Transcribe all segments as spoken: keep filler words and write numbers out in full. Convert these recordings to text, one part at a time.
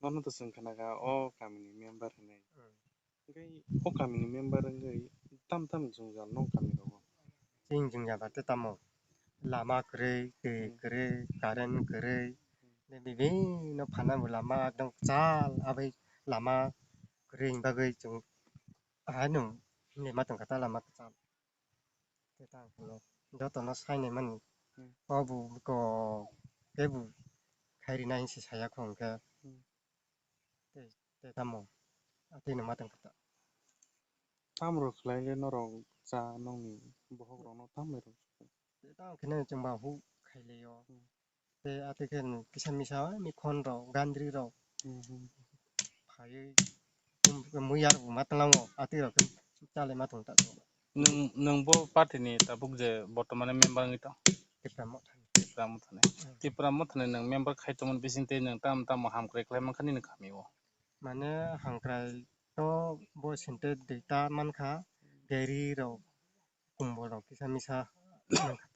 Nono to chwng khna kha o kamini member hinwi. Hmm. Hwnkhe o kamini member wngwi tam tam jwngjal nong kami rogo? Chini jwngjal ba tei tamo? Lama kwrwi, twi Hmm. kwrwi, current kwrwi. Hmm. Tei bibinno phana bo lama ekdom kwchal abai lama kwrwi bagwi chwng haino hinwi ma tongkha ta lama kwchal. Tei tang phano jotono sainai mani Hmm. o bo kok kebo khairina hinwi se saya kho hwnkhe. Hmm. Tei, tei tamo? Atwino ma tongkha ta. Tamrok khlai le norok cha nongni bokhok rokno tamni rw? Tei tamo kheno chwng ba huk khai le o. Hmm. Tei atwi khe kisa misa mikhon rok, gandri rok Hmm, hmm. phaiwi muya rok ma tlango, atwi rok khe chalai ma tong ta. Nwng, nwng bo party ni tabuk je bortomane member wngwi tong? Tipra Motha ni. Tipra Motha ni. Hmm. Tipra Motha ni nwng member khai tongmani bising tei nwng tamo tamo hamkrai khlai mankha nini kami o? Mane hamkrai to bo sente duita mankha, gari rok, kumbol rok kisa misa mankha.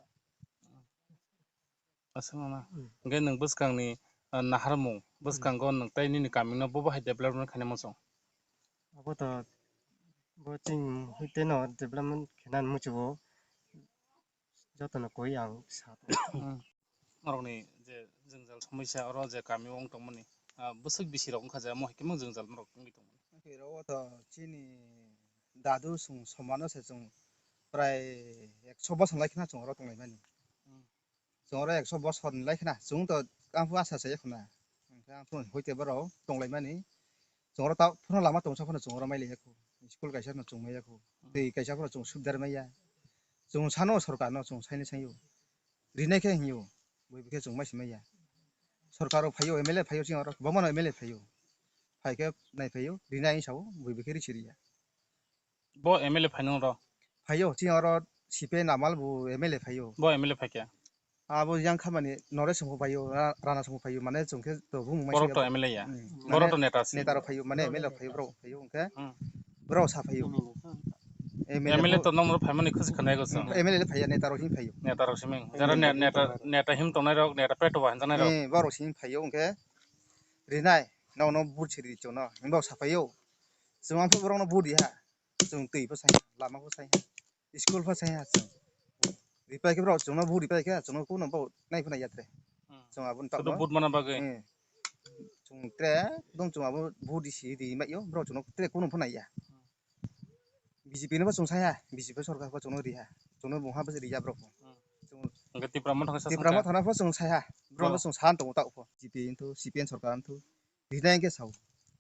Aswk na? Hmm. Hwnkhe nwng bwskangni, ah, naharmung, Hmm. bwskango nwng tei nini kamino bo bahai development khaina muchung? Abo to bo chini hwiteno development khaina muchungo, jotono koi ang sa tong. Hmm. Norokni je jwngjal somosya oro je kamio wng tongmani, ah, bwswk bisi rok wngkha je omo hai khe jwngjal norok wngwi tongmani. Hwnkhe oro to chini dadu chwng somano se chwng prai ekso bosor lai kheno chwng oro tonglaimani. Hmm. Chwng oro ekso bosor ni lai khna, chwng to ang phu asa se khna. Hwnkhe ang phu hoite borok tonglaimani. Chwng oro ta phano lama tongsa phano chwng oro mai lai ya khu. School kaisa no chwng mai ya khu. Hmm. Tei kaisa phano chwng subidar mai ya. Chwng sano sorkar no chwng saini sai o. Rinai khe hinwi o. Bui bikhe chwng mai si mai ya. Sorkar o phai o, M L A phai o chini oro. Boma no M L A phai o. Phai khe nai phai o, rinai sa o, bui bikhe ri si ri ya. Bo M L A phainw ro? Phaio, chini oro C P I ni amal bo M L A phaio. Bo M L A phaikha? Abo yang khamani Noresong bo phaio, Ra-, Ranasong bo phaio, mane chwng khe to bumung mai. Borok to M L A ya? Hmm. Borok to neta si? Neta rok phaio, mane M L A phaio, borok phaio, hwnkhe Hmm. borok sa phaio. M L A M L A bo to nokno phaimani khwsi khwnai go chwng. M L A le phaiya, neta rok him phaio. Neta rok simi. Jara ne-, neta, neta him tongnai rok, neta peto ba hinjanai rok. Eh, borok simi phaio, hwnkhe rinai, nono vote siri chwngno, himba sa phaio. Chwng amphu borokno vote riha. Chwng twi pho sai ha, lama pho sai ha, school pho sai ha chwng. Ripai khe borok chwngno vote ripai khe chwngno kuno bo nai pho nai ya tre. Hmm. Chwng aboni Sudu tamo vote mana bagwi? Hmm. Chwng tre, dong chwng abo vote risi ri mai yo, borok chwngno tre kuno pho nai ya. Hmm. B J P no bo chwng sai ha, B J P sorkar pho chwngno ri ha, chwngno bungha bo ri ya borok pho. Hmm. Chwng Hwnkhe Tipra Motha khe sa Tipra thangkha? Motha no pho chwng sai ha, borok no Oh. chwng sa tong tao pho. B J P wngthu, C P M sorkar wngthu. Rinai hwnkhe sao.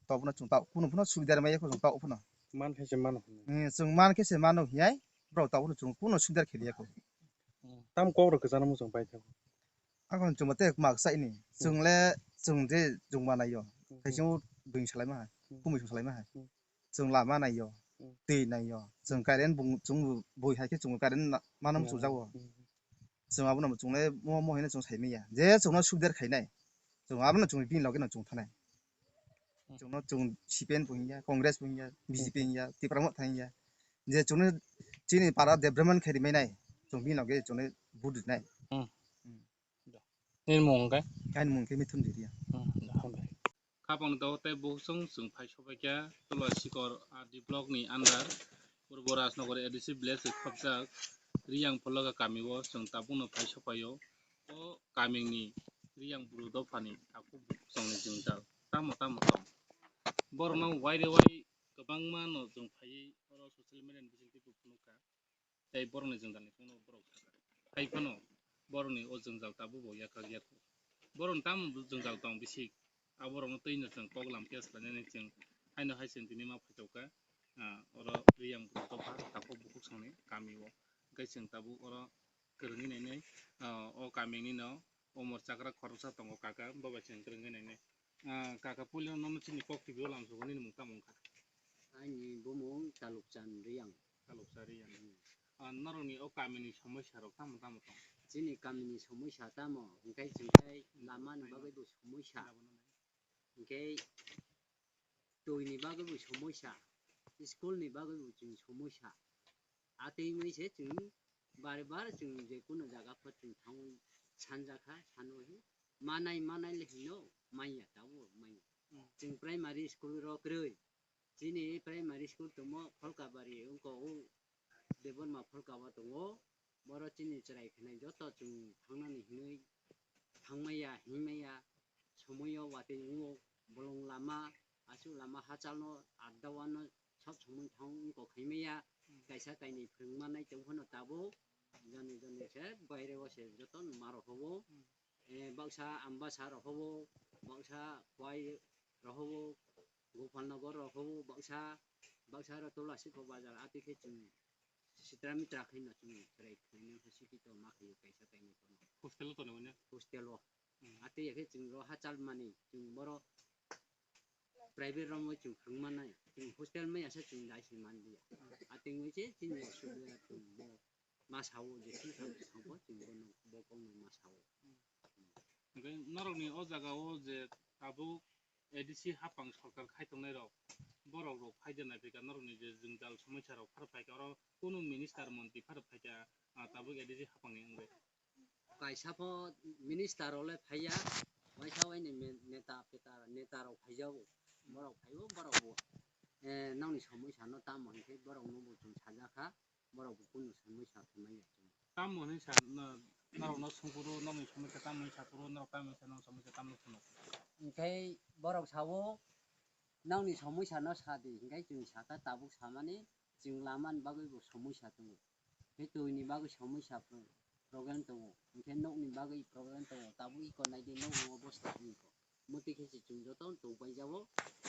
Tao phano chwng tao, kuno phano subidar maya kho chwng tao phano. Man khe se mano hwnwi. Hmm, chwng man khe se mano hinai, borok tao phano chwng kuno subidar kheliya kho. Hmm. Tam kok rok kwchana muchung pai thango. Akhon chwng tei mak sai ni. Hmm. Chwng le chwng je chwng ma nai yo. Hmm. Khaising dui salai ma hai. Hmm. Kumui salai ma hai. Hmm. Chwng lama nai yo. Hmm. Twi nai yo. Chwng Hmm. current bung chwng bui hai khe chwng current na-, mano Hmm. muchung jago. Hmm. Chwng abono chwng le mo, mo hino chwng sai maya. Je chwngno subidar khainai. Chwng abono chwng bini loge no chwng thanai. Hmm. Chwngno chwng C P M bo hinya, Congress bo hinya, B J P Hmm. hinya, Tipra Motha hinya. Je chwngno chini para development khai rimai nai. Chwng bini loge chwngno vote rinai. Hmm. Hmm. Nini mung hwnkhe? Ani mung khe Mithun Diria. Hmm, hambai. Khapang dao tei bukhuk chwng chwng phai sopaikha Tulasikor R D block ni under Purbo Rajnagar A D C village khobjak Riyang Phologa kami o chwng tabukno phai sopaio. O kamini Riyang Bru dophani takhuk bukhuk chwngni jwngjal tamo tamo tong. Borokno waire wai kwbangma no chwng phaiwi oro social media ni bisingtwi bo phunukha. Tei borokni jwngjalni phungno borok sakha. Hai phano borokni o jwngjal tabukbo yakhak yakho. Borokni tamo jwngjal tong bisik, aborokno twino chwng kok lam khe swlainani chwng haino hai chwng tini ma phaitokha, ah, oro Riyang Bru dopha takhuk bukhuk songni kami o. Hwnkhe chwng tabuk oro kwrwngwi nainai, ah, o kamini no Omor chakra khoroksa tongo kaka, bo bai chwng kwrwngwi nainai. Ah, kaka, puila nono chini Kok T V o lamsogo, nini mung tamo wngkha? Ani bumung Talukchan Riyang. Talukchan Riyang. Hmm. Ah, norokni o kamini somosya rok tamo tamo tong? Chini kamini somosya tamo, hwnkhe chwng khe lama ni bagwi bo somosya. Hwnkhe twi ni bagwi bo somosya, school ni bagwi bo chwng somosya. Atwi wngwi se chwng bar bar chwng je kuno jaga pho chwng thangwi sanjakha, sanwi manai manai le hino manya tabuk manya. Hmm. Primary school rok kwrwi. Chini primary school tongmo Pholkabari, wngkha o Debbarma Pholkaba tongo. Boro chini chwrai khnai joto chwng thangnani hinwi thangmaya, hinmaya, somoio watwi wngo, bolong lama, aswk lama hachalno adda wano sob somoi thang wngkha khaimaya, kaisa kainwi phwrwngma nai tong phano tabuk, jani jani se baire o se joto numa rok hobo, eh, baksa Ambasa rok hobo, baksa Khwai rok hobo, Gopalnagar rok hobo, baksa, baksa aro Tulasipur bazar, atwi khe chwng sitra mitra khaino chwng chwrai khaino khe sikito ma khaio kaisa kainwi phano. Hostel o tonwi manya? Hostel o. Hmm. Atwi khe chwng ro hachal mani, chwng boro private room o chwng thang mannai, chwng hostel maya se chwng dai se man liya. Hmm. Atwi wngwi se chini aswk chwng bo ma sao je thang thang bo chwng bono bo kokno ma sao. Hmm. Hwnkhe norokni o jaga o je tabuk A D C hapang sorkar khai tongnai rok, borok rok phai de nai phaikha, norokni je jwngjal somosa rok phar phaikha, oro kunu minister montri phar phaikha, ah, tabuk A D C hapang ni wngwi. Kaisa pho minister rok le phaiya, waisa waini me-, neta peta, neta rok phaijago, borok phaibo, borok bo, eh, nokni somosa no tamo hinkhe borok no bo chwng sajakha. Borok bo kunu somosa khe manya chwng. Tamo hinwi sa, no, norok no sungkuru, nokni somosa tamo hinwi sakuru, norok tamo hinwi sa, nokni somosa tamo hinwi phunukgo. Hinkhe borok sao, nokni somosa no sadi, hinkhe chwng sakha tabuk samani, chwng lamani bagwi bo somosa tongo. Tei twi ni bagwi somosa pro-, problem tongo. Hinkhe nokni bagwi problem tongo, tabuk iko naidi nokni obosta hinwi ko. Motwi khe se chwng joto tong paijabo.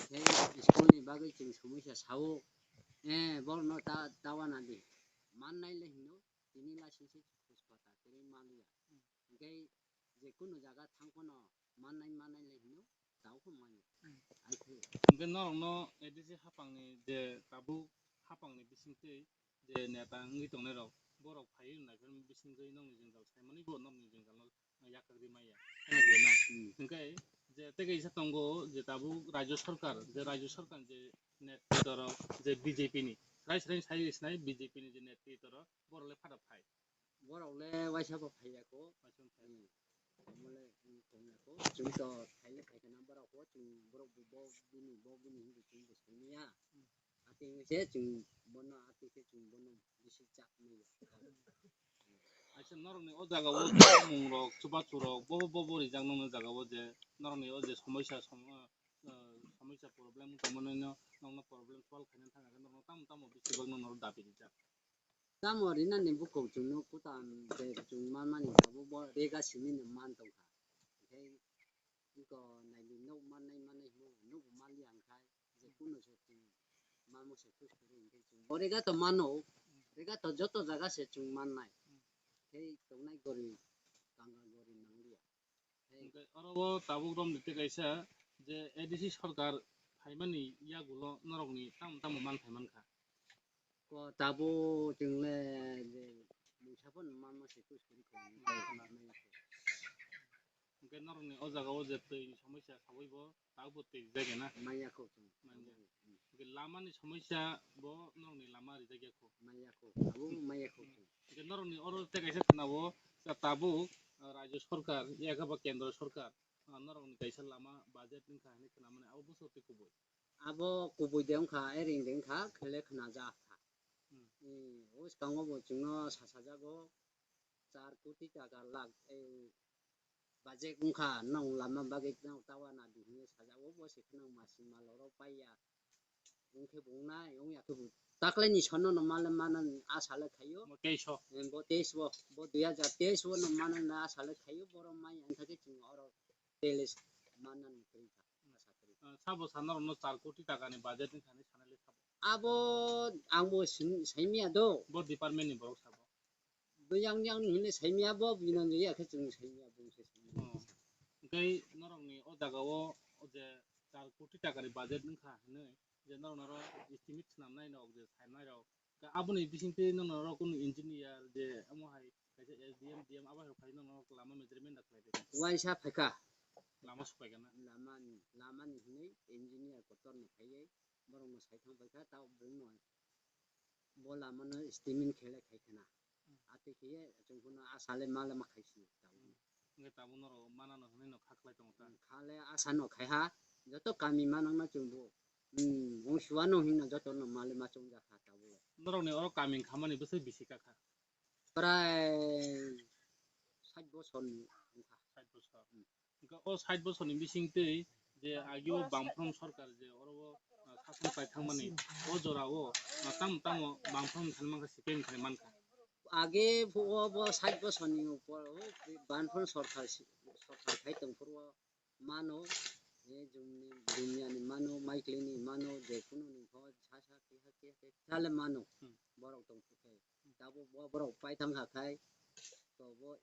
Tei school ni bagwi chwng somosa sao. Eh, borokno ta, ta wana di. Mannai le hino, tini laising se khus pata kwrwi manliya. Hinkhe je kunu jaga thang phano mannai, mannai le hino, tao khe manya. Hmm. Ai khe. Hinkhe norokno A D C hapangni je tabuk hapangni bisingtwi je neta wngwi tongnai rok, borok phaiwi naiphai bisingtwi nokni jwngjal saimani bo nokni jwngjal no yakagri maya, hwnwi na. Hmm. Hinkhe je tei kaisa tongo je tabuk Rajya Sarkar, je Rajya Sarkar je netrito rok je B J P ni, srai srai sai sinai B J P ni je netrito rok, borok le phada phai. Borok le waisa bo phaiya kho. Waisa bo phai. Hmm. Omo le, hmm, tongya kho. Chwng to phai le phai khana borok kho, chwng borok bo, bo bini, bo bini hinwi chwng bo saimaya. Hmm. Atwi se chwng bono, atwi se chwng bono bisi chak maya. Aisa norokni o jaga o mung rok, chubachu rok, bobo bobo rijak nokni jaga o je norokni o je somosa som-, ah, somosa problem tongmani no nokno problem solve khaina thang khe norokno tamo tamo bisi bagno norok dabi rijak. Tamo rinani bukhuk chwngno kutam je chwng manmani tabuk bo rega simi no man tongkha. Hinkhe iko naidi nok mannai mannai hino nokbo manliya hinkhe je kunu se chwng manmo se khuskuri hinkhe chwng bo rega to mano, rega to joto jaga se chwng mannai. Tei tongnai gorib kangal gorib nangliya. Hinkhe oro o tabuk romni tei kaisa je A D C sorkar phaimani yagulo norokni tamo tamo manthai mankha. Ko tabuk chwng le je mungsa phano manma se khuskuri kho. Hinkhe norokni o jaga o je twi ni somosa sawi bo tabuk bo twi rijak ya na? Manya kho chwng. Manya. Hinkhe lama ni somosa bo norokni lama rijak ya kho? Manya kho. Tabuk manya kho chwng. Hinkhe norokni oro tei kaisa khwnao tabuk, ah, Rajya Sarkar yakha ba Kendra Sarkar, ah, norokni kaisa lama budget wngkha hinwi khwnamani abo bwswk twi kubui? Abo kubui de wngkha, ering de wngkha, khele khwnajak kha. Hmm. Eh, o swkango bo chwngno sasajago, char koti taka lak, eh, budget wngkha, nong lama bagwi nong tawa nadi hinwi sajago, bo se kheno masi malorok paiya. Wngkhe bo wngnai, wngya khe bo taklaini sono no male manani asa le khaio. Bo teis o. Eh, bo teis bo, bo dui hajar teis o no manani asa le khaio, borok manya wngkha khe chwng oro telis manani kwrwi kha. Ah, sabo sa norokno char koti takani budget wngkha hinwi sanai le sabo? Abo angbo sin-, saimanya do. Bo department ni borok sabo? Bo yang yang hinwi saimanya bo, bini ya khe chwng saimanya bo se saimanya. Oh. Hinkhe norokni o jaga o, o je char koti takani budget wngkha hinwi je norokno oro estimate swnamnai rok je saimnai rok. Ka-, aboni bisingtwi nono oro kunu engineer je omo hai kaisa S D M, D M abo hai khlai nono lama measurement da khlai bai. Waisa phaikha. Lama supai kana? Lama ni, lama ni hinwi engineer kotor ni phaiwi borok no sai thang paikha, ta bung no bo lama no estimate khe le khai khana. Hmm. Atwi khe chwng phano asa le ma le ma khai si ta. Hmm. Hwnkhe tabuk norok mana no hinwi no kha khlai tongo ta? Hmm, kha le asa no khai ha. Joto kami manang na chwng bo. Hmm, wng suwa no hino joto no mali ma chwng jakha tabuk. Norok ni oro kami khamani bwswk bisi kakha? Prai sait bosor ni wngkha. Sait bosor. Hmm. Hwnkhe o sait bosor ni bising twi je agio Bamfront sorkar je oro o, ah, sason khai thangmani o jora o, ah, tamo tamo Bamfront thani mankha, C P M thani mankha. Age phuo bo sait bosor ni upor o Bamfront sorkar si-, sorkar khai tong phuru o mano, e jumni dunia ni mano, maikli ni mano, je kunu ni pho sa sa keha keha khe sale mano. Hmm. Borok tong phuru khe. Tabuk bo borok pai thang kha khai, to bo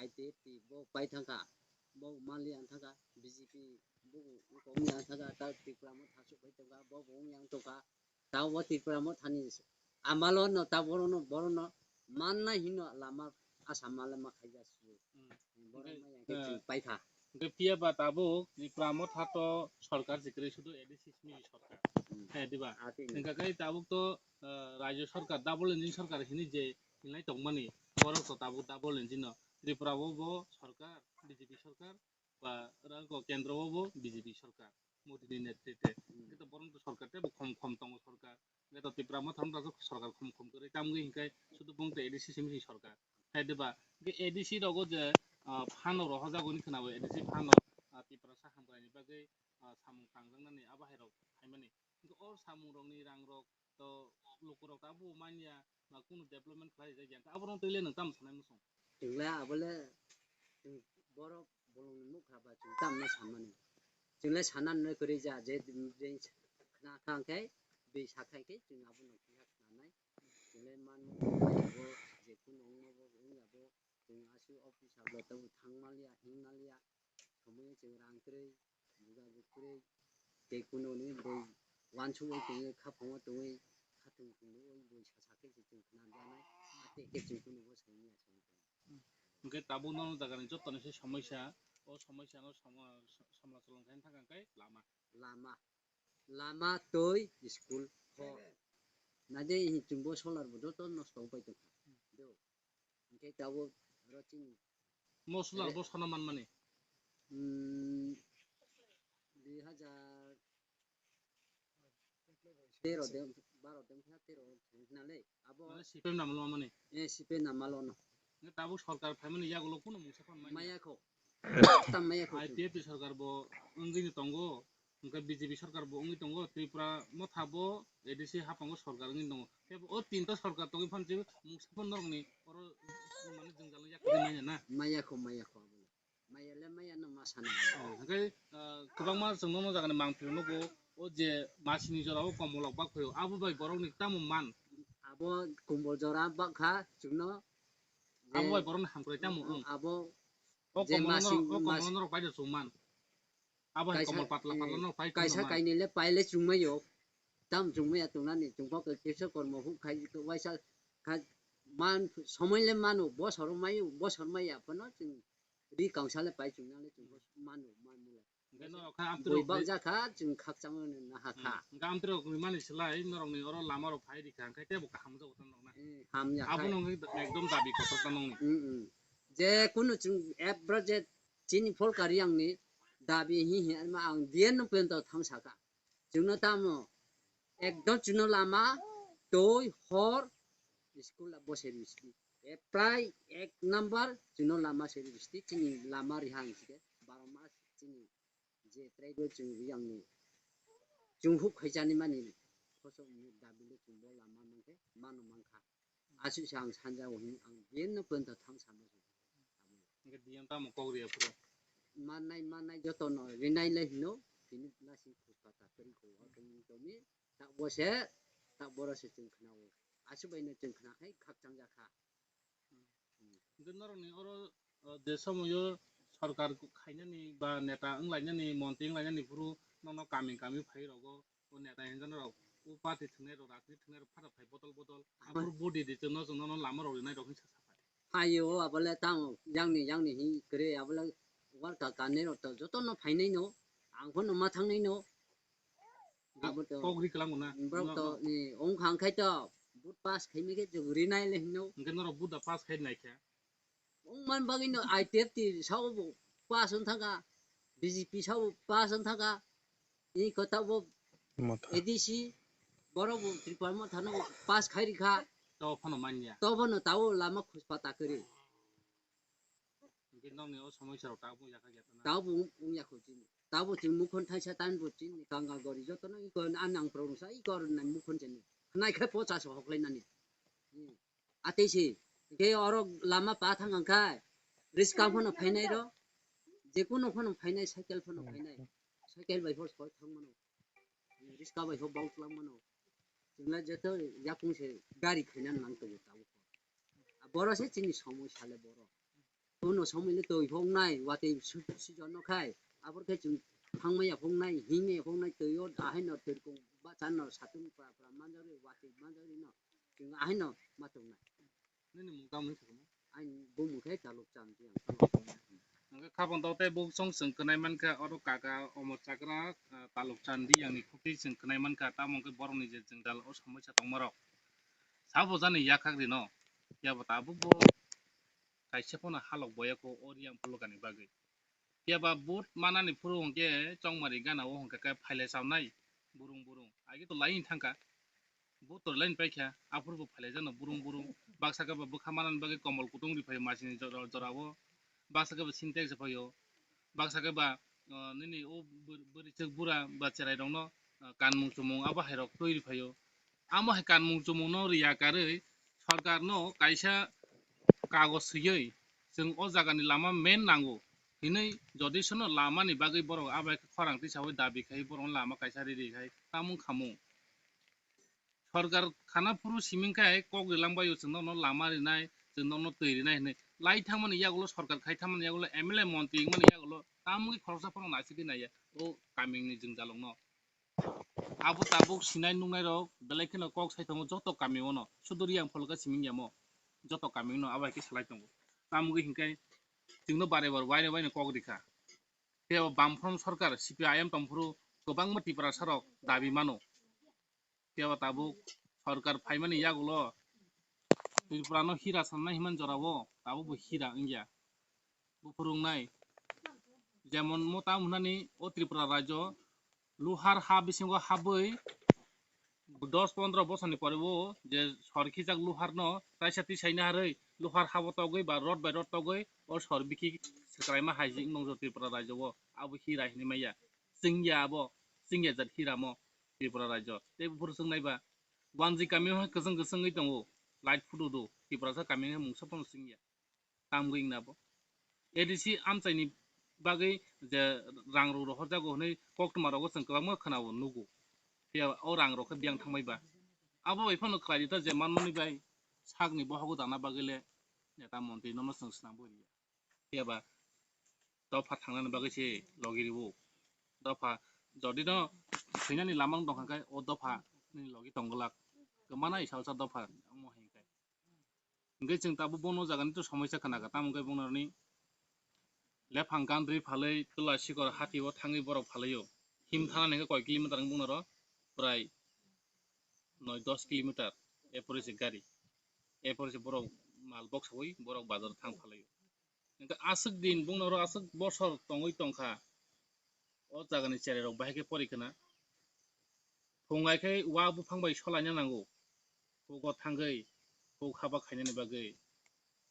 I T F T bo pai thang kha, bo mali ang thang kha, B J P bo wng kha, ta Tripura Motha supai tong kha, bo bo wng yang tong kha, ta bo Tripura Motha ni amalo no ta boro no, boro no manna hino lama asa mala ma khaija su. Hmm. Borok ma yang khe chwng pai kha. Hwnkhe phiya ba tabuk Tripura Motha to sorkar se kwrwi, sudu A D C simi sorkar. Hmm. He, diba? Ah, tini. Hwnkhe kai tabuk to, ah, rajyo sorkar, double engine sorkar hini je hinlai tongmani, borok to tabuk double engine no. Tripura o bo sorkar, B J P sorkar, ba rang ko kendro o bo B J P sorkar, Modi ni netrite. Hmm. Hwnkhe to borok to sorkar tei bo khom khom tongo sorkar. Hwnkhe to Tipra Motha wngkha sorkar khum khum kwrwi tamgwi hinkhe sudu bongtwi A D C simi sorkar. Hai diba? Hwnkhe A D C rogo je, ah, phano rohorjak hwnwi khwnao, A D C phano, ah, Tiprasa hamkraini bagwi, ah, samung tangjaknani abo hai rok phaimani. Hwnkhe o samung rokni rang rok to lukurok abo manya ba kunu development khlai rijak ya. Aborok twi le nwng tamo sanai muchung? Chwngla abole chwng borok bolongni mukha ba chwng tamno sanmani. Chwngla sana nai kwrwi ja je, je khna kha hwnkhe bwi sakha hwnkhe chwng abono kisa khnanai. Chwngla manmani abo je kunu wngma bo wngya bo chwng aswk office abo tabuk thang maliya hing maliya. Thumui chwng rang kwrwi, buga buk kwrwi, tei kunoni bui wansugwi tongwi, khaphango tongwi, khatung tongwi bui sasak khe se chwng khna janai, ate khe chwng kunui bo saimanya chwng tong. Hwnkhe tabuk nono jagani jottoni se somoisa, o somoisa no sama-, samla cholong khaina thangkha khe lama. Lama, lama, twi, school, hor. Naje chwng bo solar bo joto nosto wngpai tongkha. Do. Hwnkhe tabuk oro chini Mo solar bo sana manmani. Hmm, dui hajar tero de, baro de wngkha, tero wngkha le. Abo mane C P M ni amol o mani. Eh, C P M ni amol o no. Hwnkhe tabuk sorkar phaimani yagulo kunu mungsa phano manya. Maya kho. Tam maya kho. I P F T sorkar bo wngwi no tongo. Hwnkhe B J P sorkar bo wngwi tongo, Tripura Motha bo A D C haphango sorkar wngwi tongo. Khe o tinta sorkar tongwi phano je mungsa phano norokni oro mane jwngjal no yakarwi manya na? Maya kho, maya kho, abo. Maya le maya no ma sana. Oh, hwnkhe, ah, kwbangma chwng nono jagani mangpili nugo, o je masini jora o kombolrok bakphaio, abo bai borokni tamo man? Abo kombol jora bakha chwngno. Abo bai borokni hamkrai tamo wng? Abo o je kombolno, masing o kombolno mas- norok paida chwng man. Abo hai kaisa, komol patla, eh, patla no pai kaisa kheno ma. Kainwi le pai le chwngmai yo. Tam chwngmaya tongnani chwngkok kisa kormo huk khai to waisa kha man somoi le mano bosor mai bosor mai ya phano chwng ri kangsa le pai chwngna le chwngkok mano man mula. Hwnkhe norok kha amtwrwk bui bakjak kha chwng khakchangma no ha kha. Hmm. Hwnkhe amtwrwk ni mani slai norok ni oro lama rok phai rikha hwnkhe tebo kaham jago ta norok na. Eh, hamya kha. Abono wngkhe ekdom dabi kotor ta nongni. Hmm, hmm. Je kunu chwng average chini Pholkar Reang ni dabi hi hi ma ang D N no pento thang saka. Chwngno tamo ekdom chwngno lama twi hor school bo se bisti. E prai ek number chwngno lama se bisti chini lama rihang sike baro mas chini je trai do chwng yang ni chwng huk khai chani mani khosok ni dabi le chwng bo lama mangkhe mano mangkha. Aswk se ang sanja o hini ang biyang no pwrwng ta thang sama se. Hwnkhe D M tamo kok riya phuru? Mannai, mannai joto no rinai le hino, tini lasing khus pata tong kho, o tong tong mi, tak bo se, tak boro se chwng khna o. Aswk bai no chwng khna khai khakchang ja kha. Hwnkhe norok ni oro, o, je somoyo sorkar khainani ba neta wnglainani, montri wnglainani phuru nono kami kami phai rogo. O neta hinjana rok, o party thwngnai rok, rajniti thwngnai rok, phata phai bodol bodol. Abo- Aphuru body di chwngno, chwngno no lama rok rinai rok hinsa sa phai. Phaio, abole tamo, yang ni, yang ni hin kwrwi, abole worker kanwi rok to joto no phainai no, ang pho no ma thangnai no. Abo to kok ri kwlango na. Borok to, ni, ong khang khai to, vote pass khai mi khe jog rinai le hinno. Hwnkhe norok vote da pass khai nai khe. Wng man bagwi no I P F T sao bo pass wng thangkha, B J P sao pass wng thangkha, Iko tabo Motha. A D C, borok bo Tripura Motha no pass khai rikha. To phano manya. To bono tabo lama khuspa takiri. Hingke nokni o somoi sarok tabo yakha yakha na. Tabo wng-, wngya kho chini. Tabo chini mukhon thaisa tan bo chini kanga gori joto no iko anang prong sa iko nai mukhon chini. Nai khe pocha so hoklai nani. Hmm. Atei se, hingke oro lama pa thang ang khai, riska phano phainai ro, jekuno phano phainai, cycle phano phainai, cycle bai phano soi thang mano, riska bai ho bang tlang mano, chwngla joto yakung se gari khaina nang tongo tabuk. Boro se chini somoi sale boro. Uno somoi le twi phok nai, watwi su-, sujon no khai, abor khe chwng thang maya phok nai, hing maya phok nai, twi o ahai no twirkung bachan no satung pra pra manjak ri, watwi manjak ri no, chwng ahai no ma tongnai. Nini mung tamo hinwi sakha? Ani bumung khe Taluk Chand Reang. Hwnkhe khapang tao tei buk chwng chwng kwnai mankha, oro kaka Omor Chakra, ah, Taluk Chand Reang ni khukti chwng kwnai mankha, tamo hwnkhe borokni je jwngjal o somoisa tongmarok. Sabo jani yakhak rino, phiya bo tabuk bo kaisa phano halok boya kho o Reang pholokani bagwi. Phiya ba vote manani phuru hwnkhe chongmari gana o hwnkhe khe phailai chawnai burung burung. Agi to laini thangkha. Vote to laini paikha, aphuru bo phailai jano burung burung. Baksa khe ba bwkha manani bagwi komol kutung ri phaio masini jora, jora o. Baksa khe ba Sintex ri phaio. Baksa khe ba, ah, nini o bwr-, bwrwichwk bura ba cherai rokno, ah, kanmung chumung abo hai rok twi ri phaio. Amo hai kanmung chumung no riya karwi sorkar no kaisa kagoj swiwi chwng o jaga ni lama main nango hinwi jodi sono lama ni bagwi borok abo hai khe khorang tisawi dabi khai borok no lama kaisa riri khai tamung khamung. Sorkar khana phuru siming khai kok rilang baio chwng nono lama rinai, chwng nono twi rinai hinwi lai thangmani yagulo sorkar khai thangmani yagulo M L A montri wngmani yagulo tamungwi khoroksa phano naisingwi naiya o kamini jwngjalokno. Abo tabuk sinai nuknai rok belai kheno kok sai tongo joto kami o no. Sudu Reang pholo khe siming yamo joto kami o no abo hai khe salai tongo. Tamogwi hinkhe chwngno bare bar waino waino kok rikha. Tei abo Bamfront sorkar C P I M tongphuru kwbangma Tiprasa rok dabi mano. Tei abo tabuk sorkar phaimani yagulo Tripura no hira sanna hinmani jora o tabuk bo hira wngya. Buphuru wngnai. Jemon mo tam hwnani o Tripura rajyo luhar ha bisingo habwi dos pondro bosor ni pore o je sor khijak luhar no taisa tisai naharwi luhar ha bo togwi ba rod bai rod togwi o sor bikhi swkraima hai jik nungjo Tripura rajyo o abo hira hinwi maya. Chwngya abo, chwngya jat hira mo Tripura rajyo. Tei buphuru chwngnai ba wanji kami o hai kwchwng kwchwng wngwi tongo light phudu do Tiprasa kami o mungsa phano chwngya. Tamgwi wngna bo. A D C amchaini bagwi je rang rok rohorjago hwnwi koktwma rogo chwng kwbangma khwnao nugo. Phiya o rang rok khe biyang thangbai ba. Abo bai phano khlai di ta je manmani bai sakni bohogo dana bagwi le neta montri nono chwng swnam bo riya. Phiya ba dopha thangnani bagwi se logi riwo. Dopha jodi no swinani lama wng tongkha khe o dopha nini logi tong glak. Kwmana i salsa dopha omo hai khe. Hingke chwng tabuk bono jaga ni to somoisa khna kha, tamo hingke bono ni lephang gandri phalwi twla sikor hati o thangwi borok phalwi o. Him thana ni hingke koi kilometer wng bono ro prai noi dos kilometer. Epore se gari, epore se borok mal box wi borok bazar thang phalwi o. Hingke aswk din bono ro aswk bosor tongwi tongkha. O jagani cherai rok bahai khe pori khna. Phung hai khe wa buphang bai solaina nango. Hugo thangwi huk haba khainani bagwi.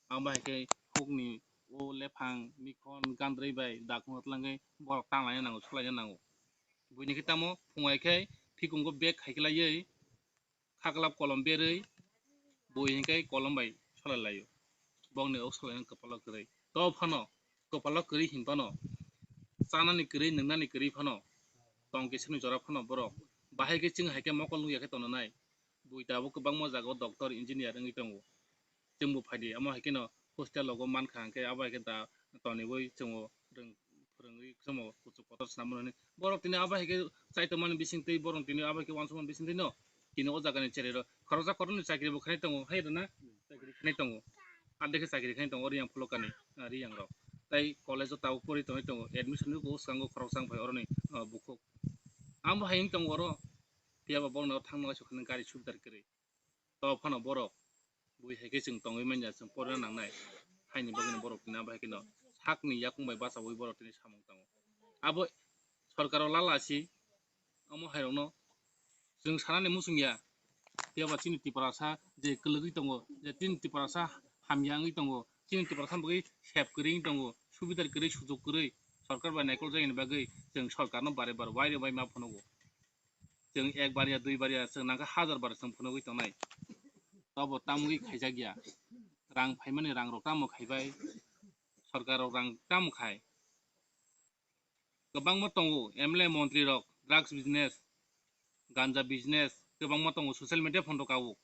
Ang bahai khe hukni o lephang, mikhon, gandrwi bai dakno tlangwi borok tanglaina nango, solaina nango. Buini khe tamo phung hai khe thikungo bag khai khlaiwi khaklap kolom berwi bui hinkhe kolom bai solai laio. Bokni ok solai kwpalo kwrwi. To phano kwpalo kwrwi hin phano chanani kwrwi nwngnani kwrwi phano tong kisini jora phano borok bahai khe chwng hai khe mokol nukya khe tongnai. Bui tabuk kwbangma jaga o doctor, engineer wngwi tongo. Chwngbo phaidi amo hai kheno hostel rogo mankha hwnkhe abo hai khe da toniwi chwngbo rwng phwrwngwi chwngbo kuchuk kotor swnam mano hwnwi. Borok tini abo hai khe chai tongmani bisingtwi, borok tini abo hai khe uansukmani bisingtwi no tini o jagani cherai rok khoroksa kotorni chakri bo khainai tongo, hai rwna chakri khainai tongo. Adekhe chakri khainai tongo, Reang pholokani, ah, Reang rok. Tai college o tabuk pori tongwi tongo, admission rwgo swkango khoroksa wng phai oroni, ah, bukhuk. Amo hai wng tongo oro, phiya ba borokno thangna waisa khwlwng gari subidar kwrwi. To phano borok bui hai khe chwng tongwi manya, chwng porina nangnai. Haini bagwino borok tini abo hai kheno sakni yakung bai bachaui borok tini samung tango. Abo sorkaro lala si, Omo hairokno chwng sanani muchung ya. Phiya ba chini Tiprasa je kwlwgwi tongo, je chini Tiprasa hamya wngwi tongo, chini Tiprasa bagwi sep kwrwi wngwi tongo, subidar kwrwi, sujok kwrwi, sorkar bai naikol jagani bagwi chwng sorkarno bare bare waire bai ma phunugo. Chwng ek bar ya, dui bar ya, chwng nangkha hajar bar chwng phunugwi tongnai. Tobo tamogwi khaijak ya. Rang phaimani rangrok tamo khaibai, sorkarrok rang tamo khai. Kwbangma tongo, M L A montri rok, drugs business, ganja business, kwbangma tongo, social media phone rok kawo.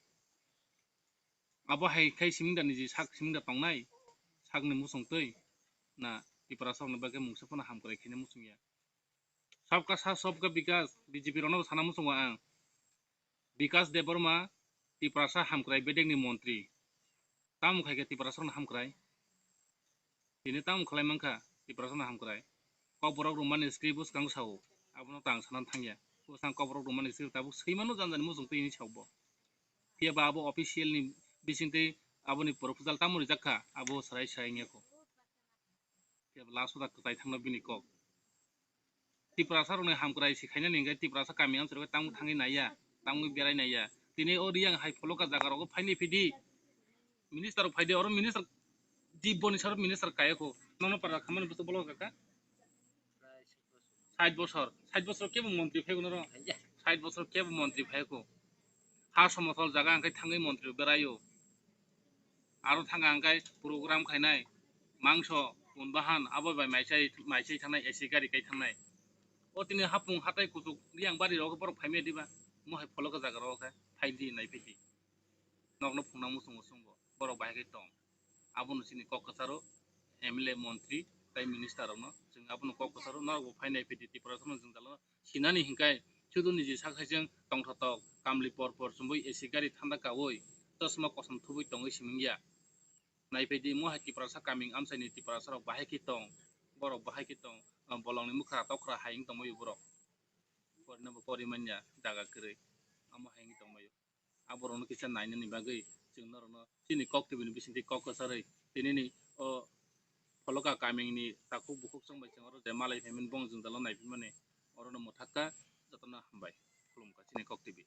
Abo hai khai siming da niji sak siming da tongnai, sakni muchung twi na Tiprasa rokni bagwi mungsa phano hamkrai khaina muchung ya. Sabka sath, sabka bikas, B J P rokno sana muchungo ang. Bikas Debbarma, Tiprasa hamkrai bedekni montri. Tamo khai khe Tiprasa rokno hamkrai? Tini tamo khlai mankha Tiprasa rokno hamkrai? Kokborok rwmani script bwskango sao, abono tang sana thangya. Bwskang kokborok rwmani script tabuk swimano janjani muchung twi hinwi sao bo. Phiya ba abo official ni bisingtwi aboni proposal tamo rijak kha, abo swrai swrai wngya kho. Phiya ba last o da kwtai thangno bini kok. Tiprasa rokni hamkrai se khainani hingkhe Tiprasa kami amchai rok tamo thangwi naiya, tamo berai naiya. Tini o Riyang hai pholoka jaga rogo phaini phidi. Minister rok phaidi, oro minister Dibbo ni saro minister kaya kho. Nono para khamani bwswk bolong kaka? Sait bosor, sait bosor kebo montri phaigo noro? Sait bosor kebo montri phaigo. Ha somotol jaga hingkhe thangwi montri beraio. Aro thanga hingkhe program khainai, mangso, unbahan, abo bai maisai, maisai thangnai, A C gari kai thangnai. O tini hapung hatai kuchuk Riyang bari rok borok phaimaya diba? Mohai pholoka jaga rok khe phaidi, nai phaidi. Nokno phungnang muchungo chwngbo, borok bahai khe tong. Abono chini kok kwcharo M L A, montri tei minister rokno chwng abono kok kwcharo norokbo phainai phaidi Tiprasa rokno jwngjalo sinani hinkai sudu niji sak hai chwng tongthotok kamli por por chumui A C gari thanda kaui chosma kosom thubui tongwi simingya. Nai phaidi mohai Tiprasa kaming amchaini Tiprasa rok bahai khe tong, borok bahai khe tong, bolongni mukhra tokra hai wng tongmai borok. Porino bo pori manya jaga kwrwi, amo hai wng tongmai. Aborokno kisa nainani bagwi chwng norokno chini kok tibini bisingtwi kok kwcharwi tinini o pholoka kamingni takhuk bukhuk chwng bai chwng oro je malai phaimani bong jwngjalo naiphimani orono mwthakka jotono hambai khulumkha chini kok tibi.